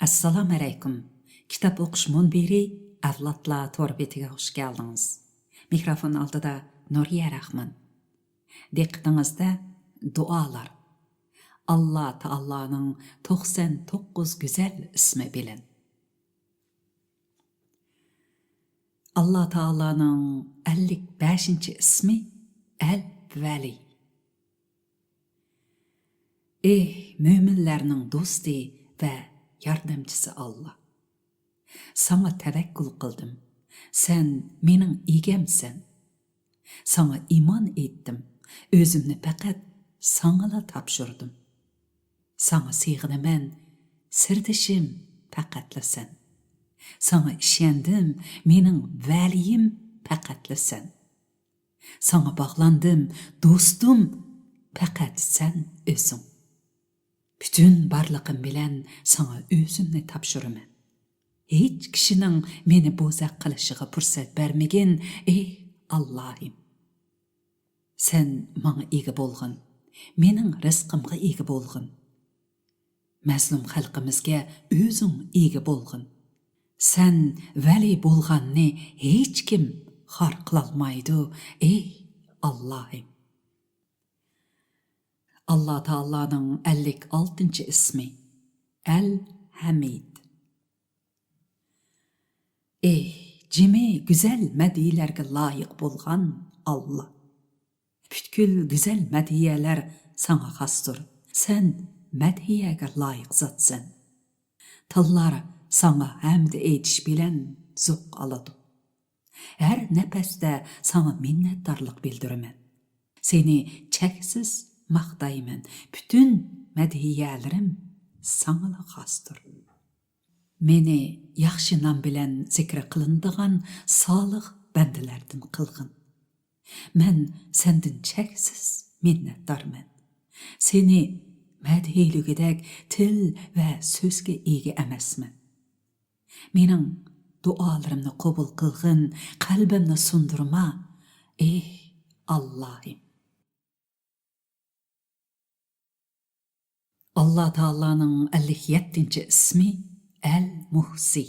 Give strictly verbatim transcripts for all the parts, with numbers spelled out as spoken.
ئەسسالامۇ ئەلەيكۇم. كىتاب ئوقۇش مۇنبىرى ئەۋلادلار تور بېتىگە خۇش كەلدىڭىز. مىكروفون ئالدىدا نۇرىيە راخمان. دىققىتىڭىزدە دۇئالار. ئاللا تائالانىڭ توقسان توققۇز گۈزەل ئىسمى بىلەن. ئاللا تائالانىڭ ئەللىك بەشىنچى ئىسمى ئەل ۋەلى. ئېھ، مۆمىنلەرنىڭ دوستى ۋە ياردەمچىسى ئاللا. ساڭا تەۋەككۈل قىلدىم. سەن مېنىڭ ئىگەمسەن. ساڭا ئىمان ئېيتتىم. ئۆزۈمنى پەقەت ساڭىلا تاپشۇردۇم. ساڭا سېغىنىمەن، سىردىشىم پەقەتلا سەن. ساڭا ئىشەندىم، مېنىڭ ۋەلىيىم پەقەتلا سەن. ساڭا باغلاندىم، دوستۇم پەقەت سەن ئۆزۈڭ. پۈتۈن بارلىقىم بىلەن ساڭا ئۆزۈمنى تاپشۇرىمەن. ھېچ كىشىنىڭ مېنى بوزەك قىلىشىغا پۇرسەت بەرمىگىن، ئېي ئاللاھىم. سەن ماڭا ئىگە بولغىن، مېنىڭ رىزقىمغا ئىگە بولغىن. مەزلۇم خەلقىمىزگە ئۆزۈڭ ئىگە بولغىن. سەن ۋەلى بولغاننى ھېچكىم خار قىلالمايدۇ، ئېي ئاللاھىم. ئاللا تائالانىڭ ئەللىك ئالتىنچى ئىسمى، ئەل ھەمىد. ئېھ، جىمى گۈزەل مەدھىيەلەرگە لايىق بولغان ئاللا! پۈتكۈل گۈزەل مەدھىيەلەر ساڭا خاستۇر. سەن مەدھىيەگە لايىق زاتسەن. تىللار ساڭا ھەمدە ئېيتىش بىلەن زوق ئالىدۇ. ھەر نەپەستە ساڭا مىننەتدارلىق بىلدۈرىمەن. سېنى چەكسىز ماختايمەن. پۈتۈن مەدھىيەلىرىم ساڭىلا خاستۇر. مېنى ياخشى نام بىلەن زىكرى قىلىنىدىغان سالىھ بەندىلەردىن قىلغىن. مەن سەندىن چەكسىز مىننەتدارمەن. سېنى مەدھىيلىگۈدەك تىل ۋە سۆزگە ئىگە ئەمەسمەن. مېنىڭ دۇئالىرىمنى قوبۇل قىلغىن، قەلبىمنى سۇندۇرما، ئېھ ئاللاھىم. ئاللا تائالانىڭ ئەللىك يەتتىنچى ئىسمى ئەل مۇھسى.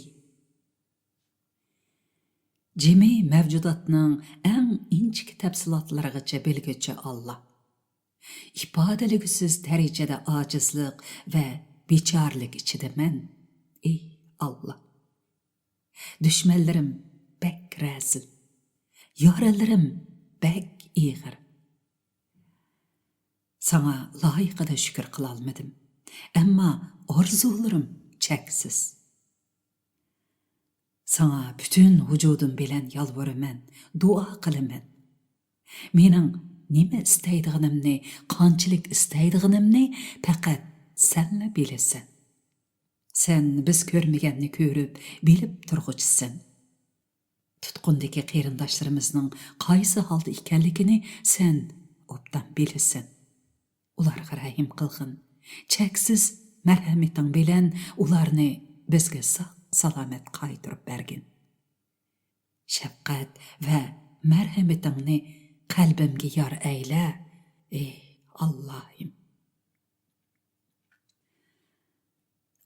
جىمى مەۋجۇداتنىڭ ئەڭ ئىنچىكە تەپسىلاتلىرىغىچە بىلگۈچى ئاللا. ئىپادىلىگۈسىز دەرىجىدە ئاجىزلىق ۋە بىچارىلىك ئىچىدە مەن، ئېي ئاللا. دۈشمەنلىرىم بەك رەزىل، يارىلىرىم بەك ئېغىر. ساڭا لايىقىدا شۈكۈر قىلالمىدىم، ئەمما ئارزۇلىرىم چەكسىز. ساڭا پۈتۈن ۋۇجۇدۇم بىلەن يالۋۇرىمەن، دۇئا قىلىمەن. مېنىڭ نېمە ئىستەيدىغىنىمنى، قانچىلىك ئىستەيدىغىنىمنى پەقەت سەنلا بىلىسەن. سەن بىز كۆرمىگەننى كۆرۈپ، بىلىپ تۇرغۇچىسەن. تۇتقۇندىكى قېرىنداشلىرىمىزنىڭ قايسى ھالدا ئىكەنلىكىنى سەن ئوبدان بىلىسەن. ئۇلارغا رەھىم قىلغىن. چەكسىز مەرھەمىتىڭ بىلەن ئۇلارنى بىزگە ساق-سالامەت قايتۇرۇپ بەرگىن. شەپقەت ۋە مەرھەمىتىڭنى قەلبىمگە يار ئەيلە، ئېي ئاللاھىم.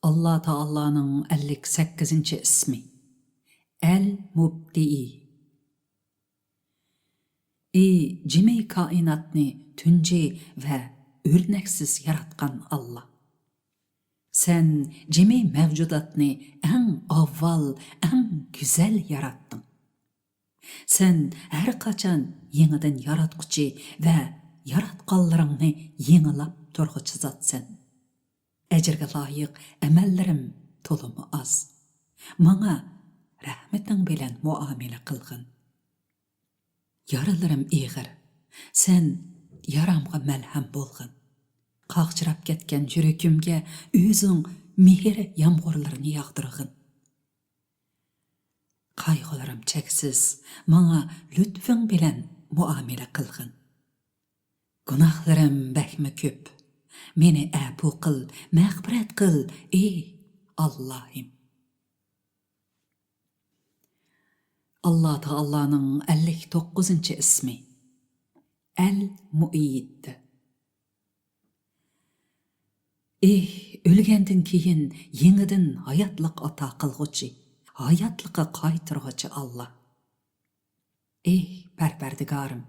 ئاللا تائالانىڭ ئەللىك سەككىزىنچى ئىسمى، ئەل مۇبدىئى. ئى جىمى كائىناتنى تۇنجى ۋە ئۆرنەكسىز ياراتقان ئاللا! سەن جىمى مەۋجۇداتنى ئەڭ ئاۋۋال، ئەڭ گۈزەل ياراتتىڭ. سەن ھەر قاچان يېڭىدىن ياراتقۇچى ۋە ياراتقانلىرىڭنى يېڭىلاپ تۇرغۇچى زاتسەن. ئەجىرگە لايىق ئەمەللىرىم تولىمۇ ئاز. ماڭا رەھمىتىڭ بىلەن مۇئامىلە قىلغىن. يارىلىرىم ئېغىر. سەن يارامغا مەلھەم بولغىن. قاغجىراپ كەتكەن يۈرىكىمگە ئۆزۈڭ مېھىر يامغۇرلىرىنى ياغدۇرغىن. قايغۇلىرىم چەكسىز، ماڭا لۇتپۇڭ بىلەن مۇئامىلە قىلغىن. گۇناھلىرىم بەكمۇ كۆپ. مېنى ئەپۇ قىل، مەغپىرەت قىل، ئى ئاللاھىم. ئاللا تائالانىڭ ئەللىك توققۇزىنچى ئىسمى، ئەل مۇئىد. ئېھ، ئۆلگەندىن كېيىن يېڭىدىن ھاياتلىق ئاتا قىلغۇچى، ھاياتلىققا قايتۇرغۇچى ئاللا. ئېھ، پەرۋەردىگارىم،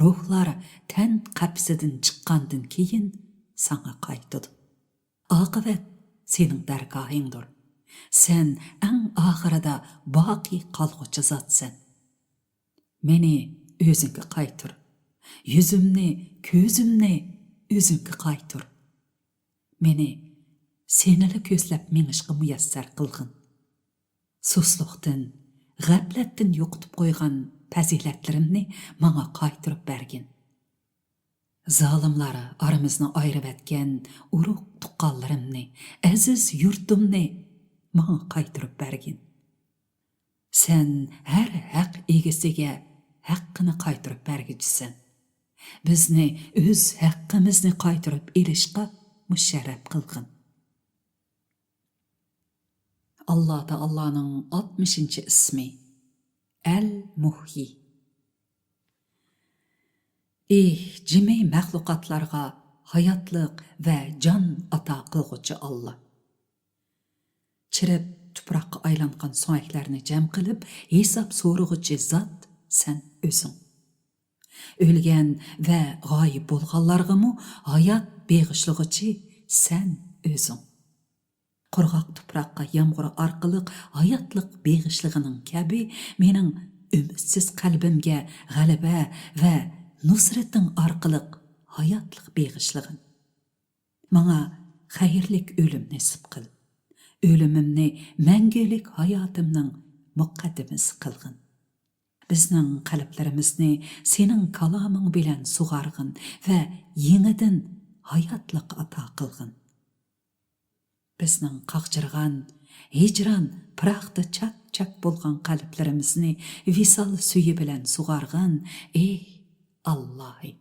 روھلار تەن قەپىسىدىن چىققاندىن كېيىن ساڭا قايتىدۇ. ئاقىۋەت سېنىڭ دەرگاھىڭدۇر. سەن ئەڭ ئاخىرىدا باقىي قالغۇچى زاتسەن. مېنى ئۆزۈڭگە قايتۇر. يۈزۈمنى، كۆزۈمنى ئۆزۈڭگە قايتۇر. مېنى سېنىلا كۆزلەپ مېڭىشقا مۇيەسسەر قىلغىن. سۇسلۇقتىن، غەپلەتتىن يوقىتىپ قويغان پەزىلەتلىرىمنى ماڭا قايتۇرۇپ بەرگىن. زالىملار ئارىمىزنى ئايرىۋەتكەن ئۇرۇق-تۇغقانلىرىمنى، ئەزىز يۇرتۇمنى ماڭا قايتۇرۇپ بەرگىن. سەن ھەر ھەق ئىگىسىگە ھەققىنى قايتۇرۇپ بەرگۈچىسەن. بىزنى ئۆز ھەققىمىزنى قايتۇرۇپ ئېلىشقا مۇشەررەپ قىلغىن. ئاللا تائالانىڭ ئاتمىشىنچى ئىسمى، ئەل مۇھيى. ئېھ، جىمى مەخلۇقاتلارغا ھاياتلىق ۋە جان ئاتا قىلغۇچى ئاللا! چىرىپ تۇپراققا ئايلانغان سۆڭەكلەرنى جەم قىلىپ ھېساب سورىغۇچى زات سەن ئۆزۈڭ. ئۆلگەن ۋە غايىب بولغانلارغىمۇ ھايات بېغىشلىغۇچى سەن ئۆزۈڭ. قۇرغاق تۇپراققا يامغۇر ئارقىلىق ھاياتلىق بېغىشلىغىنىڭ كەبى، مېنىڭ ئۈمىدسىز قەلبىمگە غەلىبە ۋە نۇسرىتىڭ ئارقىلىق ھاياتلىق بېغىشلىغىن. ماڭا خەيرلىك ئۆلۈم نېسىپ قىل. ئۆلۈمۈمنى مەڭگۈلۈك ھاياتىمنىڭ مۇقەددىمىسى قىلغىن. بىزنىڭ قەلبلىرىمىزنى سېنىڭ كالامىڭ بىلەن سۇغارغىن ۋە يېڭىدىن ھاياتلىق ئاتا قىلغىن. بىزنىڭ قاغجىرىغان، ھىجران، پىراقتا چاك-چاك بولغان قەلبلىرىمىزنى ۋىسال سۈيى بىلەن سۇغارغىن، ئېھ، ئاللاھىم!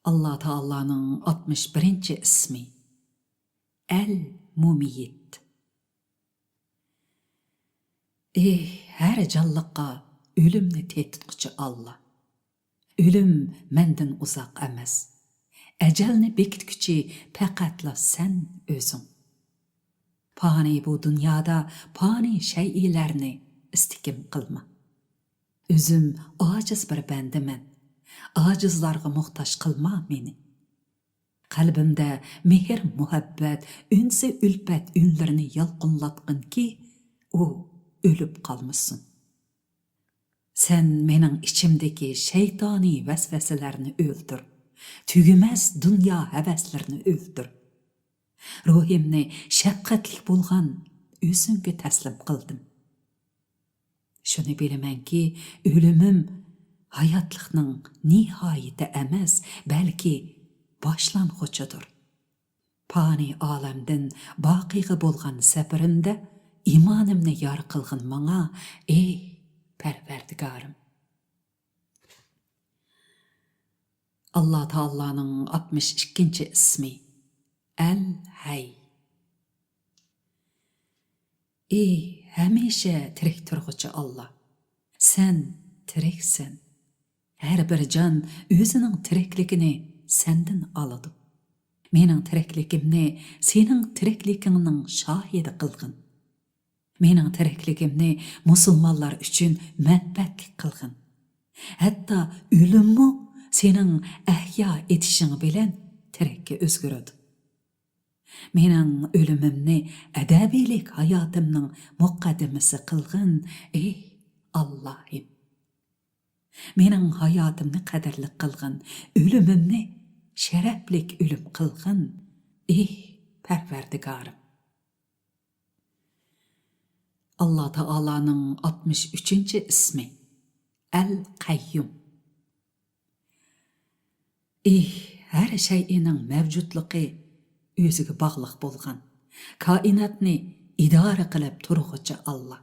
ئاللا تائالانىڭ ئاتمىش بىرىنچى ئىسمى، ئەل مۇمىيىت. ئېھ، ھەر جانلىققا ئۆلۈمنى تېتىتقۇچى ئاللا! ئۆلۈم مەندىن ئۇزاق ئەمەس. ئەجەلنى بېكىتكۈچى پەقەتلا سەن ئۆزۈڭ. پانىي بۇ دۇنيادا پانىي شەيئىلەرنى ئىستىكىم قىلما. ئۆزۈم ئاجىز بىر بەندىمەن. ئاجىزلارغا موھتاج قىلما مېنى. قەلبىمدە مېھىر-مۇھەببەت، ئۈنسى-ئۈلپەت ئۈنلىرىنى يالقۇنلاتقىنكى، ئۇ ئۆلۈپ قالمىسۇن. سەن مېنىڭ ئىچىمدىكى شەيتانىي ۋەسۋەسىلەرنى ئۆلتۈر، تۈگىمەس دۇنيا ھەۋەسلىرىنى ئۆلتۈر. روھىمنى شەپقەتلىك بولغان ئۆزۈڭگە تەسلىم قىلدىم. شۇنى بىلىمەنكى، ئۆلۈمۈم ھاياتلىقنىڭ نىھايىتى ئەمەس، بەلكى باشلانغۇچىدۇر. پانىي ئالەمدىن باقىيغا بولغان سەپىرىمدە ئىمانىمنى يار قىلغىن ماڭا، ئېھ، پەرۋەردىگارىم! ئاللا تائالانىڭ ئاتمىش ئىككىنچى ئىسمى، ئەل ھەي. ئېھ، ھەمىشە تىرىك تۇرغۇچى ئاللا! سەن تىرىكسەن. ھەر بىر جان ئۆزىنىڭ تىرىكلىكىنى سەندىن ئالىدۇ. مېنىڭ تىرىكلىكىمنى سېنىڭ تىرىكلىكىڭنىڭ شاھىدى قىلغىن. مېنىڭ تىرىكلىكىمنى مۇسۇلمانلار ئۈچۈن مەنپەئەتلىك قىلغىن. ھەتتا ئۆلۈممۇ سېنىڭ ئەھيا ئېتىشىڭ بىلەن تىرىككە ئۆزگىرىدۇ. مېنىڭ ئۆلۈمۈمنى ئەبەدىيلىك ھاياتىمنىڭ مۇقەددىمىسى قىلغىن، ئېھ، ئاللاھىم! مېنىڭ ھاياتىمنى قەدىرلىك قىلغىن، ئۆلۈمۈمنى شەرەپلىك ئۆلۈم قىلغىن، ئېھ، پەرۋەردىگارىم! ئاللا تائالانىڭ ئاتمىش ئۈچىنچى ئىسمى، ئەل قەييۇم. ئېھ، ھەر شەيئىنىڭ مەۋجۇتلۇقى ئۆزىگە باغلىق بولغان، كائىناتنى ئىدارە قىلىپ تۇرغۇچى ئاللا!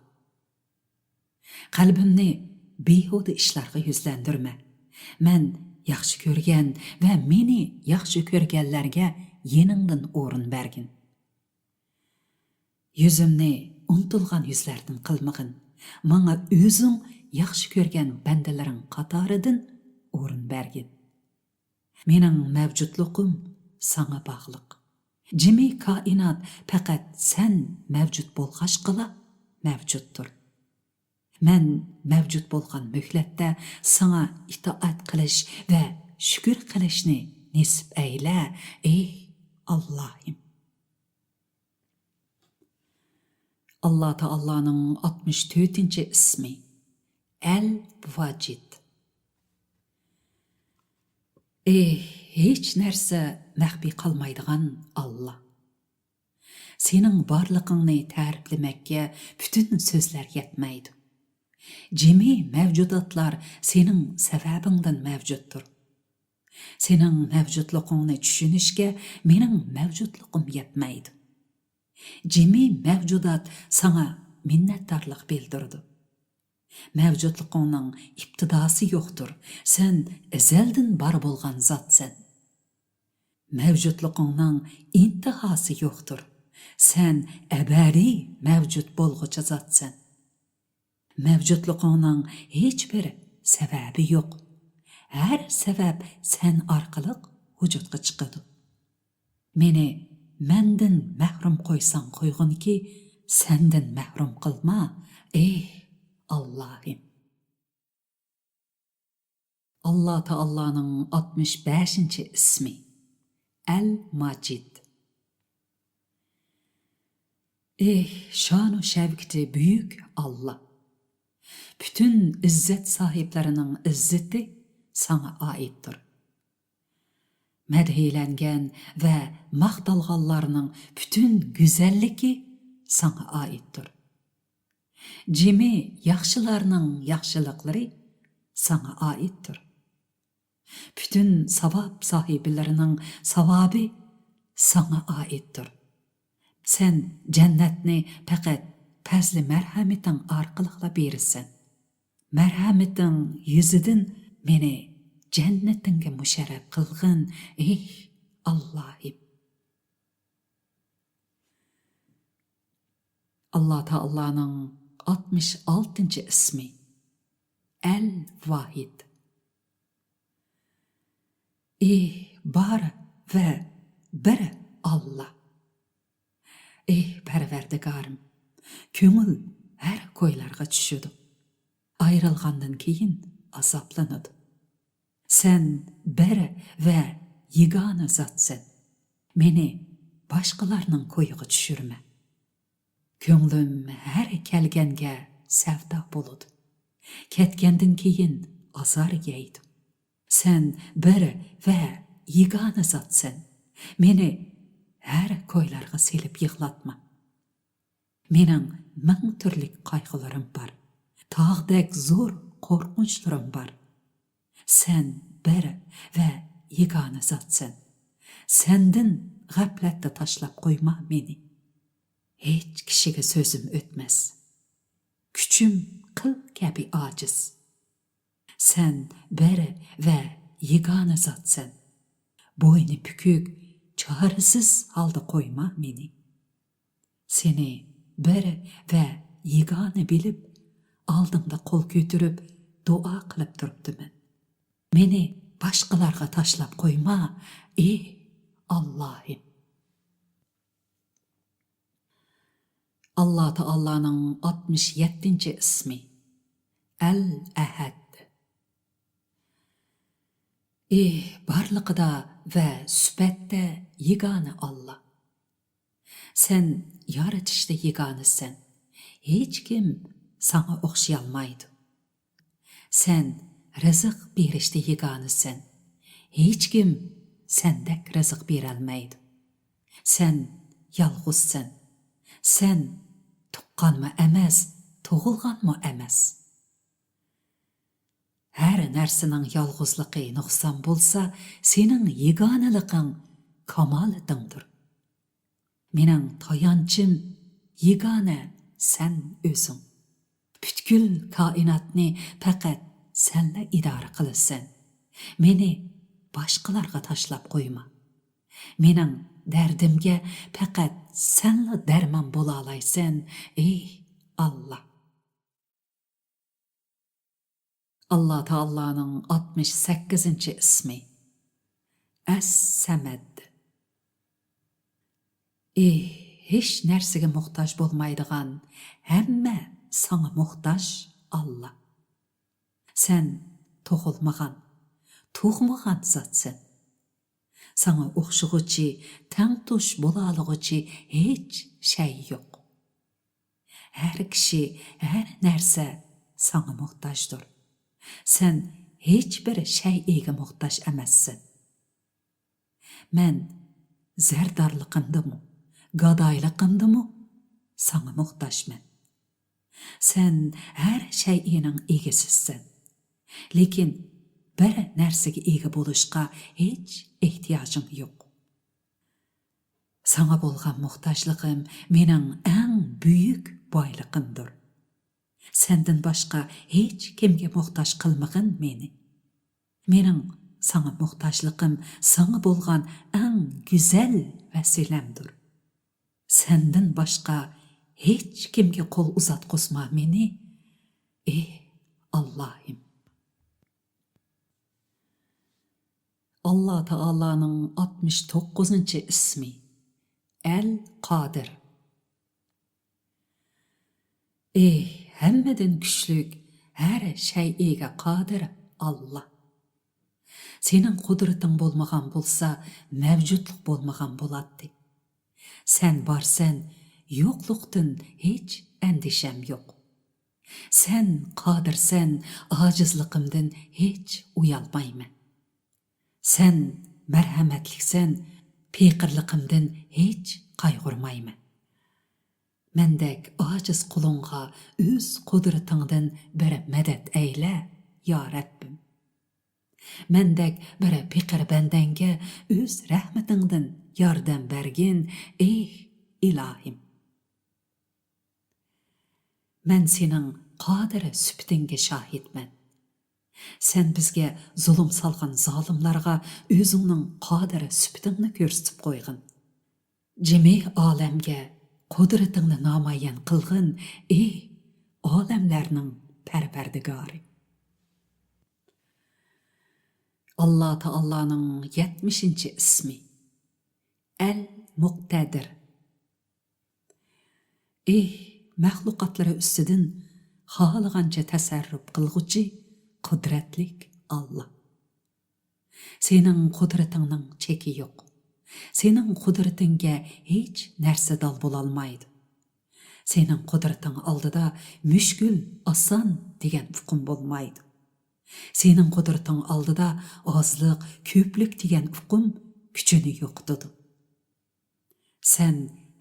قەلبىمنى بىھۇدە ئىشلارغا يۈزلەندۈرمە. مەن ياخشى كۆرگەن ۋە مېنى ياخشى كۆرگەنلەرگە يېنىڭدىن ئورۇن بەرگىن. يۈزۈمنى ئۇنتۇلغان يۈزلەردىن قىلمىغىن. ماڭا ئۆزۈڭ ياخشى كۆرگەن بەندىلىرىڭ قاتارىدىن ئورۇن بەرگىن. مېنىڭ مەۋجۇتلۇقۇم ساڭا باغلىق. جىمى كائىنات پەقەت سەن مەۋجۇت بولغاچقىلا مەۋجۇتتۇر. مەن مەۋجۇت بولغان مۆھلەتتە ساڭا ئىتائەت قىلىش ۋە شۈكۈر قىلىشنى نېسىپ ئەيلە، ئېي ئاللاھىم. ئاللا تائالانىڭ ئاتمىش تۆتىنچى ئىسمى، ئەل ۋاجىد. ئېي، ھېچ نەرسە مەخپىي قالمايدىغان ئاللا. سېنىڭ بارلىقىڭنى تەرىپلىمەككە پۈتۈن سۆزلەر يەتمەيدۇ. جىمى مەۋجۇداتلار سېنىڭ سەۋەبىڭدىن مەۋجۇتتۇر. سېنىڭ مەۋجۇتلۇقۇڭنى چۈشىنىشكە مېنىڭ مەۋجۇتلۇقۇم يەتمەيدۇ. جىمى مەۋجۇدات ساڭا مىننەتدارلىق بىلدۈرىدۇ. مەۋجۇتلۇقۇڭنىڭ ئىپتىداسى يوقتۇر، سەن ئەزەلدىن بار بولغان زاتسەن. مەۋجۇتلۇقۇڭنىڭ ئىنتىھاسى يوقتۇر، سەن ئەبەدىي مەۋجۇت بولغۇچى زاتسەن. مەۋجۇتلۇقۇڭنىڭ ھېچبىر سەۋەبى يوق. ھەر سەۋەب سەن ئارقىلىق ۋۇجۇدقا چىقىدۇ. مېنى مەندىن مەھرۇم قويساڭ قويغىنكى، سەندىن مەھرۇم قىلما، ئېي ئاللاھىم. ئاللا تائالانىڭ ئاتمىش بەشىنچى ئىسمى، ئەل ماجىد. ئېھ، شانۇ شەۋكىتى بۈيۈك ئاللا! پۈتۈن ئىززەت ساھىبلىرىنىڭ ئىززىتى ساڭا ئائىتتۇر. مەدھىيلەنگەن ۋە ماختالغانلارنىڭ پۈتۈن گۈزەللىكى ساڭا ئائىتتۇر. جىمى ياخشىلارنىڭ ياخشىلىقلىرى ساڭا ئائىتتۇر. پۈتۈن ساۋاب ساھىبىلىرىنىڭ ساۋابى ساڭا ئائىتتۇر. سەن جەننەتنى پەقەت پەزلى مەرھەمىتىڭ ئارقىلىقلا بېرىسەن. مەرھەمىتىڭ يۈزىدىن مېنى جەننىتىڭگە مۇشەررەپ قىلغىن، ئېھ ئاللاھىم. ئاللا تائالانىڭ ئاتمىش ئالتىنچى ئىسمى، ئەل ۋاھىد. ئېھ، بار ۋە بىر ئاللا! ئېھ، پەرۋەردىگارىم، كۆڭۈل ھەر كويلارغا چۈشىدۇ. ئايرىلغاندىن كېيىن ئازابلىنىدۇ. سەن بىر ۋە يېگانە زاتسەن. مېنى باشقىلارنىڭ كويىغا چۈشۈرمە. كۆڭلۈم ھەر كەلگەنگە سەۋدا بولىدۇ. كەتكەندىن كېيىن ئازار يەيدۇ. سەن بىر ۋە يېگانە زاتسەن. مېنى ھەر كويلارغا سېلىپ يىغلاتما. مېنىڭ مىڭ تۈرلۈك قايغۇلىرىم بار. تاغدەك زور قورقۇنچلىرىم بار. سەن بىر ۋە يېگانە زاتسەن. سەندىن غەپلەتتە تاشلاپ قويما مېنى. ھېچ كىشىگە سۆزۈم ئۆتمەس. كۈچۈم قىل كەبى ئاجىز. سەن بىر ۋە يېگانە زاتسەن. بوينى پۈكۈك، چارىسىز ھالدا قويما مېنى. سېنى بىر ۋە يېگانە بىلىپ، ئالدىڭدا قول كۆتۈرۈپ دۇئا قىلىپ تۇرۇپتىمەن. مېنى باشقىلارغا تاشلاپ قويما، ئېھ ئاللاھىم. ئاللا تائالانىڭ ئاتمىش يەتتىنچى ئىسمى، ئەل ئەھەد. ئېھ، بارلىقىدا ۋە سۈپەتتە يېگانە ئاللا! سەن يارىتىشتا يېگانىسەن. ھېچكىم ساڭا ئوخشىيالمايدۇ. سەن رىزىق بېرىشتە يېگانىسەن. ھېچكىم سەندەك رىزىق بېرەلمەيدۇ. سەن يالغۇزسەن. سەن تۇغقانمۇ ئەمەس، تۇغۇلغانمۇ ئەمەس. ھەر نەرسىنىڭ يالغۇزلۇقى نۇقسان بولسا، سېنىڭ يېگانىلىقىڭ كامالىتىڭدۇر. مېنىڭ تايانچىم يېگانە سەن ئۆزۈڭ. پۈتكۈل كائىناتنى پەقەت سەنلا ئىدارە قىلىسەن. مېنى باشقىلارغا تاشلاپ قويما. مېنىڭ دەردىمگە پەقەت سەنلا دەرمان بولالايسەن، ئېي ئاللا! ئاللا تائالانىڭ ئاتمىش سەككىزىنچى ئىسمى، ئەس-سەمەد. ئېھ، ھېچ نەرسىگە موھتاج بولمايدىغان، ھەممە ساڭا موھتاج ئاللا. سەن تۇغۇلمىغان، تۇغمىغان زاتسەن. ساڭا ئوخشىغۇچى، تەڭتۇش بولالىغۇچى ھېچ شەي يوق. ھەر كىشى، ھەر نەرسە ساڭا موھتاجدۇر. سەن ھېچبىر شەيئىگە موھتاج ئەمەسسەن. مەن زەردارلىقىمدىمۇ، گادايلىقىمدىمۇ ساڭا موھتاجمەن. سەن ھەر شەيئىنىڭ ئىگىسىسەن. لېكىن بىر نەرسىگە ئىگە بولۇشقا ھېچ ئېھتىياجىڭ يوق. ساڭا بولغان موھتاجلىقىم مېنىڭ ئەڭ بۈيۈك بايلىقىمدۇر. سەندىن باشقا ھېچ كىمگە موھتاج قىلمىغىن مېنى. مېنىڭ ساڭا موھتاجلىقىم ساڭا بولغان ئەڭ گۈزەل ۋەسىلەمدۇر. سەندىن باشقا ھېچ كىمگە قول ئۇزاتقۇزما مېنى، ئېھ، ئاللاھىم. ئاللا تائالانىڭ ئاتمىش توققۇزىنچى ئىسمى، ئەل قادىر. ئېھ، ھەممىدىن كۈچلۈك، ھەر شەيئىگە قادىر ئاللا! سېنىڭ قۇدرىتىڭ بولمىغان بولسا، مەۋجۇتلۇق بولمىغان بولاتتى. سەن بارسەن، يوقلۇقتىن ھېچ ئەندىشەم يوق. سەن قادىرسەن، ئاجىزلىقىمدىن ھېچ ئۇيالمايمەن. سەن مەرھەمەتلىكسەن، پېقىرلىقىمدىن ھېچ قايغۇرمايمەن. مەندەك ئاجىز قۇلۇڭغا ئۆز قۇدرىتىڭدىن بىر مەدەت ئەيلە، يا رەببىم. مەندەك بىر پېقىر بەندەڭگە ئۆز رەھمىتىڭدىن ياردەم بەرگىن، ئېھ، ئىلاھىم. مەن سېنىڭ قادىر سۈپىتىڭگە شاھىتمەن. سەن بىزگە زۇلۇم سالغان زالىملارغا ئۆزۈڭنىڭ قادىر سۈپىتىڭنى كۆرسىتىپ قويغىن. جىمى ئالەمگە قۇدرىتىڭنى نامايان قىلغىن، ئېھ، ئالەملەرنىڭ پەرۋەردىگارى. ئاللا تائالانىڭ يەتمىشىنچى ئىسمى، ئەل مۇقتەدىر. ئېھ، مەخلۇقاتلىرى ئۈستىدىن خالىغانچە تەسەررۇپ قىلغۇچى قۇدرەتلىك ئاللا! سېنىڭ قۇدرىتىڭنىڭ چېكى يوق. سېنىڭ قۇدرىتىڭگە ھېچ نەرسە دال بولالمايدۇ. سېنىڭ قۇدرىتىڭ ئالدىدا مۈشكۈل، ئاسان دېگەن ئۇقۇم بولمايدۇ. سېنىڭ قۇدرىتىڭ ئالدىدا ئازلىق، كۆپلۈك دېگەن ئۇقۇم كۈچىنى يوقىتىدۇ. سەن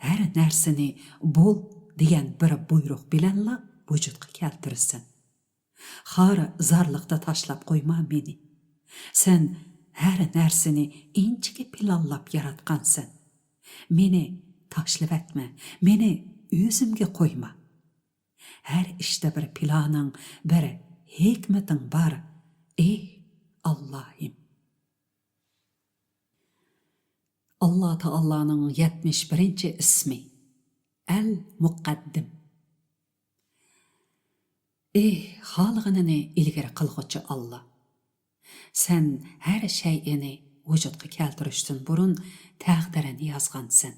ھەر نەرسىنى بول دېگەن بىر بۇيرۇق بىلەنلا ۋۇجۇدقا كەلتۈرىسەن. خار-زارلىقتا تاشلاپ قويما مېنى. سەن ھەر نەرسىنى ئىنچىكە پىلانلاپ ياراتقانسەن. مېنى تاشلىۋەتمە، مېنى ئۆزۈمگە قويما. ھەر ئىشتا بىر پىلانىڭ، بىر ھېكمىتىڭ بار، ئېھ، ئاللاھىم! ئاللا تائالانىڭ يەتمىش بىرىنچى ئىسمى، ئەل مۇقەددىم. ئېھ، خالىغىنىنى ئىلگىرى قىلغۇچى ئاللا! سەن ھەر شەيئىنى ۋۇجۇدقا كەلتۈرۈشتىن بۇرۇن تەقدىرىنى يازغانسەن.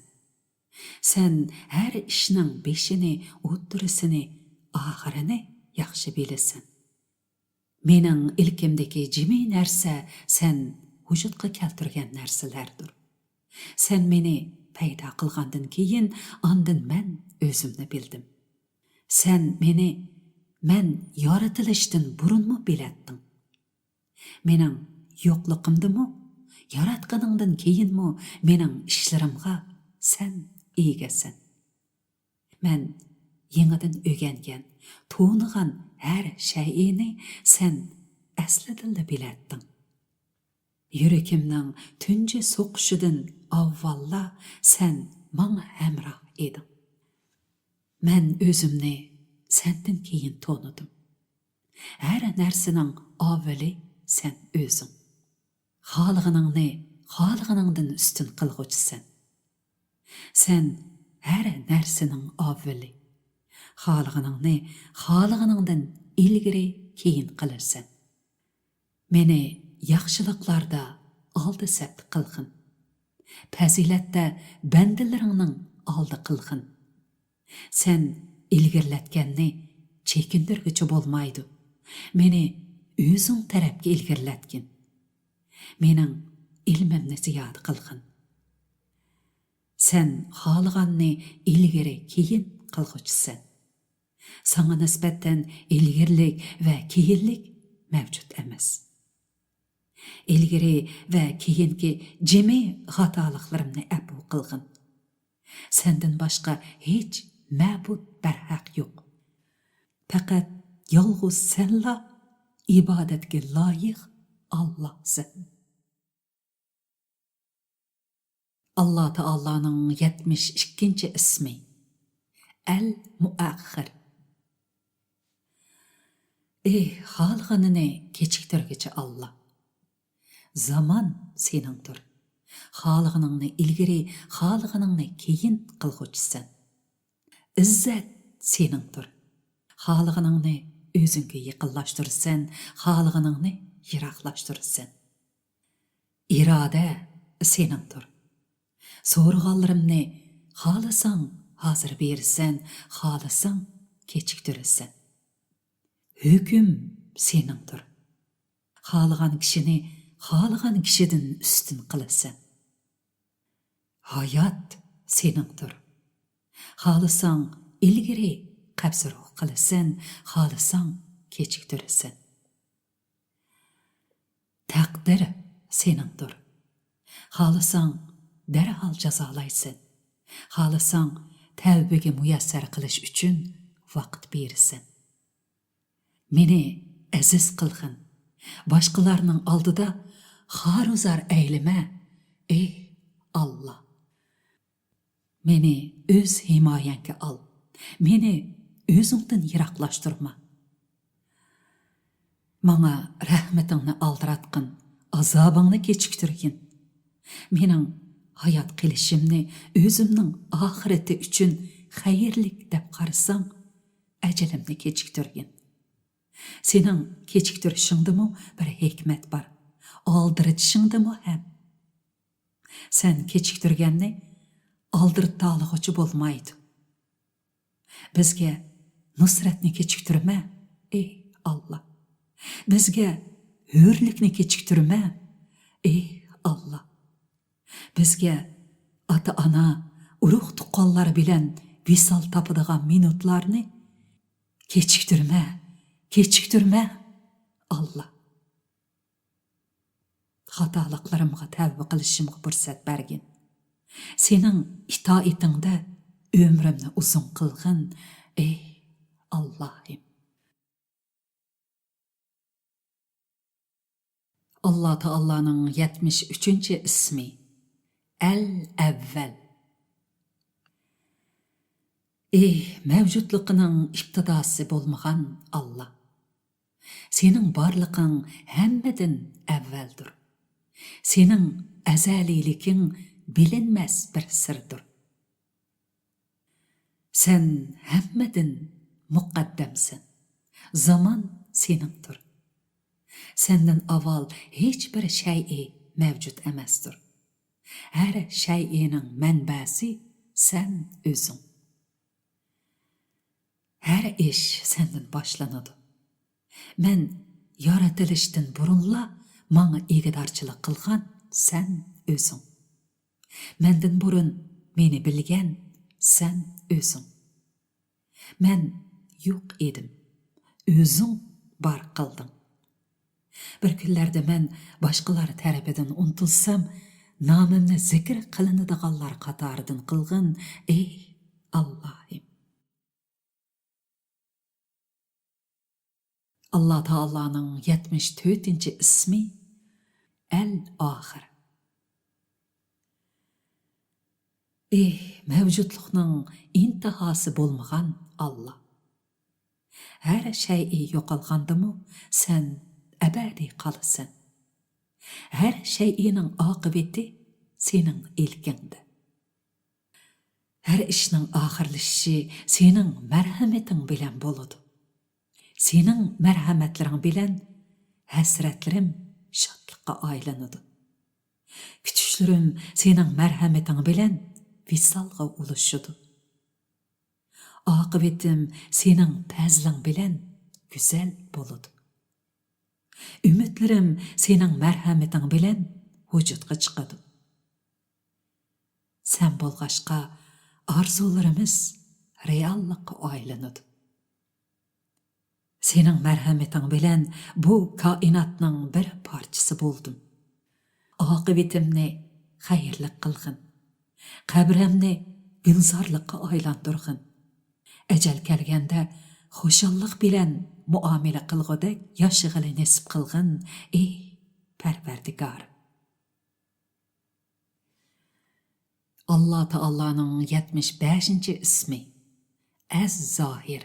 سەن ھەر ئىشنىڭ بېشىنى، ئوتتۇرىسىنى، ئاخىرىنى ياخشى بىلىسەن. مېنىڭ ئىلكىمدىكى جىمى نەرسە سەن ۋۇجۇدقا كەلتۈرگەن نەرسىلەردۇر. سەن مېنى پەيدا قىلغاندىن كېيىن، ئاندىن مەن ئۆزۈمنى بىلدىم. سەن مېنى مەن يارىتىلىشتىن بۇرۇنمۇ بىلەتتىڭ. مېنىڭ يوقلۇقۇمدىمۇ، ياراتقىنىڭدىن كېيىنمۇ مېنىڭ ئىشلىرىمغا سەن ئىگىسەن. مەن يېڭىدىن ئۆگەنگەن، تونۇغان ھەر شەيئىنى سەن ئەسلىدىنلا بىلەتتىڭ. يۈرىكىمنىڭ تۇنجى سوقۇشىدىن ئاۋۋاللا سەن ماڭا ھەمراھ ئىدىڭ. مەن ئۆزۈمنى سەندىن كېيىن تونۇدۇم. ھەر نەرسىنىڭ ئاۋۋىلى سەن ئۆزۈڭ. خالىغىنىڭنى خالىغىنىڭدىن ئۈستۈن قىلغۇچىسەن. سەن ھەر نەرسىنىڭ ئاۋۋىلى. خالىغىنىڭنى خالىغىنىڭدىن ئىلگىرى كېيىن قىلىسەن. مېنى ياخشىلىقلاردا ئالدى سەپتە قىلغىن. پەزىلەتتە بەندىلىرىڭنىڭ ئالدى قىلغىن. سەن ئىلگىرىلەتكەننى چېكىندۈرگۈچى بولمايدۇ. مېنى ئۆزۈڭ تەرەپكە ئىلگىرىلەتكىن. مېنىڭ ئىلمىمنى زىيادە قىلغىن. سەن خالىغاننى ئىلگىرى كېيىن قىلغۇچىسەن. ساڭا نىسبەتەن ئىلگىرىلىك ۋە كېيىنلىك مەۋجۇت ئەمەس. ئىلگىرى ۋە كېيىنكى جىمى خاتالىقلىرىمنى ئەپۇ قىلغىن. سەندىن باشقا ھېچ مەبۇد بەرھەق يوق. پەقەت يالغۇز سەنلا ئىبادەتكە لايىق ئاللاھسەن. ئاللا تائالانىڭ يەتمىش ئىككىنچى ئىسمى، ئەل مۇئەخخىر. ئېھ، خالىغىنىنى كېچىكتۈرگۈچى ئاللا! زامان سېنىڭدۇر. خالىغىنىڭنى ئىلگىرى، خالىغىنىڭنى كېيىن قىلغۇچىسەن. ئىززەت سېنىڭدۇر. خالىغىنىڭنى ئۆزۈڭگە يېقىنلاشتۇرىسەن، خالىغىنىڭنى يىراقلاشتۇرىسەن. ئىرادە سېنىڭدۇر. سورىغانلىرىمنى خالىساڭ ھازىر بېرىسەن، خالىساڭ كېچىكتۈرىسەن. ھۆكۈم سېنىڭدۇر. خالىغان كىشىنى خالىغان كىشىدىن ئۈستۈن قىلىسەن. ھايات سېنىڭدۇر. خالىساڭ ئىلگىرى قەبزى روھ قىلىسەن، خالىساڭ كېچىكتۈرىسەن. تەقدىر سېنىڭدۇر. خالىساڭ دەرھال جازالايسەن. خالىساڭ تەۋبىگە مۇيەسسەر قىلىش ئۈچۈن ۋاقىت بېرىسەن. مېنى ئەزىز قىلغىن. باشقىلارنىڭ ئالدىدا خارۇزار ئەيلىمە، ئەي ئاللا. مېنى ئۆز ھىمايەڭگە ئال. مېنى ئۆزۈڭدىن يىراقلاشتۇرما. ماڭا رەھمىتىڭنى ئالدىراتقىن، ئازابىڭنى كېچىكتۈرگىن. مېنىڭ ھايات قېلىشىمنى ئۆزۈمنىڭ ئاخىرىتى ئۈچۈن خەيرلىك دەپ قارىساڭ، ئەجىلىمنى كېچىكتۈرگىن. سېنىڭ كېچىكتۈرۈشۈڭدىمۇ بىر ھېكمەت بار، ئالدىرىتىشىڭدىمۇ ھەم. سەن كېچىكتۈرگەننى ئالدىرىتالىغۇچى بولمايدۇ. بىزگە نۇسرەتنى كېچىكتۈرمە، ئەي ئاللا. بىزگە ھۆرلۈكنى كېچىكتۈرمە، ئەي ئاللا. بىزگە ئاتا-ئانا، ئۇرۇق-تۇغقانلار بىلەن ۋىسال تاپىدىغان مىنۇتلارنى كېچىكتۈرمە، كېچىكتۈرمە، ئاللا. خاتالىقلىرىمغا تەۋبە قىلىشىمغا پۇرسەت بەرگىن. سېنىڭ ئىتائىتىڭدە ئۆمرۈمنى ئۇزۇن قىلغىن، ئەي ئاللاھىم. ئاللا تائالانىڭ يەتمىش ئۈچىنچى ئىسمى، ئەل ئەۋۋەل. ئېھ، مەۋجۇتلۇقىنىڭ ئىپتىداسى بولمىغان ئاللا! سېنىڭ بارلىقىڭ ھەممىدىن ئەۋۋەلدۇر. سېنىڭ ئەزەلىيلىكىڭ بىلىنمەس بىر سىردۇر. سەن ھەممىدىن مۇقەددەمسەن. زامان سېنىڭدۇر. سەندىن ئاۋۋال ھېچبىر شەيئى مەۋجۇت ئەمەستۇر. ھەر شەيئىنىڭ مەنبەسى سەن ئۆزۈڭ. ھەر ئىش سەندىن باشلىنىدۇ. مەن يارىتىلىشتىن بۇرۇنلا ماڭا ئىگىدارچىلىق قىلغان سەن ئۆزۈڭ. مەندىن بۇرۇن مېنى بىلگەن سەن ئۆزۈڭ. مەن يوق ئىدىم، ئۆزۈڭ بار قىلدىڭ. بىر كۈنلەردە مەن باشقىلار تەرىپىدىن ئۇنتۇلسام، نامىمنى زىكىر قىلىنىدىغانلار قاتارىدىن قىلغىن، ئەي ئاللاھىم! ئاللا تائالانىڭ يەتمىش تۆتىنچى ئىسمى، ئەل ئاخىر. ئېھ، مەۋجۇتلۇقنىڭ ئىنتىھاسى بولمىغان ئاللا! ھەر شەيئى يوقالغاندىمۇ سەن ئەبەدىي قالىسەن. ھەر شەيئىنىڭ ئاقىۋىتى سېنىڭ ئىلكىڭدە. ھەر ئىشنىڭ ئاخىرلىشىشى سېنىڭ مەرھەمىتىڭ بىلەن بولىدۇ. سېنىڭ مەرھەمەتلىرىڭ بىلەن ھەسرەتلىرىم شادلىققا ئايلىنىدۇ. كۈتۈشلىرىم سېنىڭ مەرھەمىتىڭ بىلەن ۋىسالغا ئۇلىشىدۇ. ئاقىۋىتىم سېنىڭ پەزلىڭ بىلەن گۈزەل بولىدۇ. ئۈمىدلىرىم سېنىڭ مەرھەمىتىڭ بىلەن ۋۇجۇدقا چىقىدۇ. سەن بولغاچقا، ئارزۇلىرىمىز رېئاللىققا ئايلىنىدۇ. سېنىڭ مەرھەمىتىڭ بىلەن بۇ كائىناتنىڭ بىر پارچىسى بولدۇم. ئاقىۋىتىمنى خەيرلىك قىلغىن. قەبرەمنى گۈلزارلىققا ئايلاندۇرغىن. ئەجەل كەلگەندە خۇشاللىق بىلەن مۇئامىلە قىلغۇدەك ياشىغىلى نېسىپ قىلغىن، ئى پەرۋەردىگار. ئاللا تائالانىڭ يەتمىش بەشىنچى ئىسمى، ئەز-زاھىر.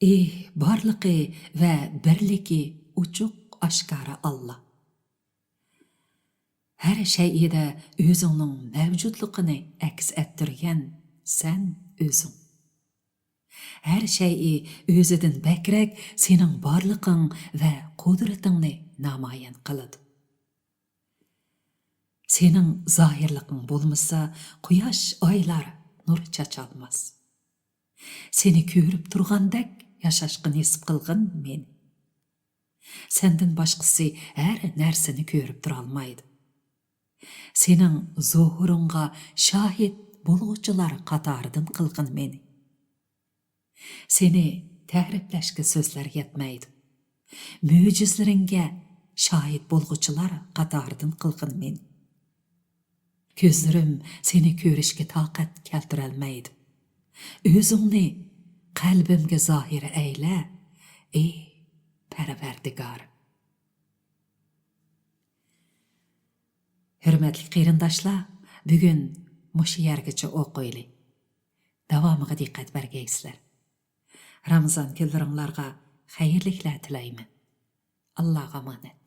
ئى بارلىقى ۋە بىرلىكى ئوچۇق ئاشكارا ئاللا. ھەر شەيئىدە ئۆزۈڭنىڭ مەۋجۇتلۇقىنى ئەكس ئەتتۈرگەن سەن ئۆزۈڭ. ھەر شەيئى ئۆزىدىن بەكرەك سېنىڭ بارلىقىڭ ۋە قۇدرىتىڭنى نامايان قىلىدۇ. سېنىڭ زاھىرلىقىڭ بولمىسا، قۇياش، ئايلار نۇر چاچالماس. سېنى كۆرۈپ تۇرغاندەك ياشاشقا نېسىپ قىلغىن مېنى. سەندىن باشقىسى ھەر نەرسىنى كۆرۈپ تۇرالمايدۇ. سېنىڭ زۇھۇرۇڭغا شاھىت بولغۇچىلار قاتارىدىن قىلغىن مېنى. سېنى تەرىپلەشكە سۆزلەر يەتمەيدۇ. مۆجىزىلىرىڭگە شاھىت بولغۇچىلار قاتارىدىن قىلغىن مېنى. كۆزلىرىم سېنى كۆرۈشكە تاقەت كەلتۈرەلمەيدۇ. ئۆزۈڭنى قەلبىمگە زاھىر ئەيلە، ئى پەرۋەردىگار. ھۆرمەتلىك قېرىنداشلار، بۈگۈن مۇشۇ يەرگىچە ئوقۇيلى. داۋامىغا دىققەت بەرگەيسىلەر. رامىزان كۈنلىرىڭلارغا خەيرلىكلەر تىلەيمەن. ئاللاغا ئامانەت.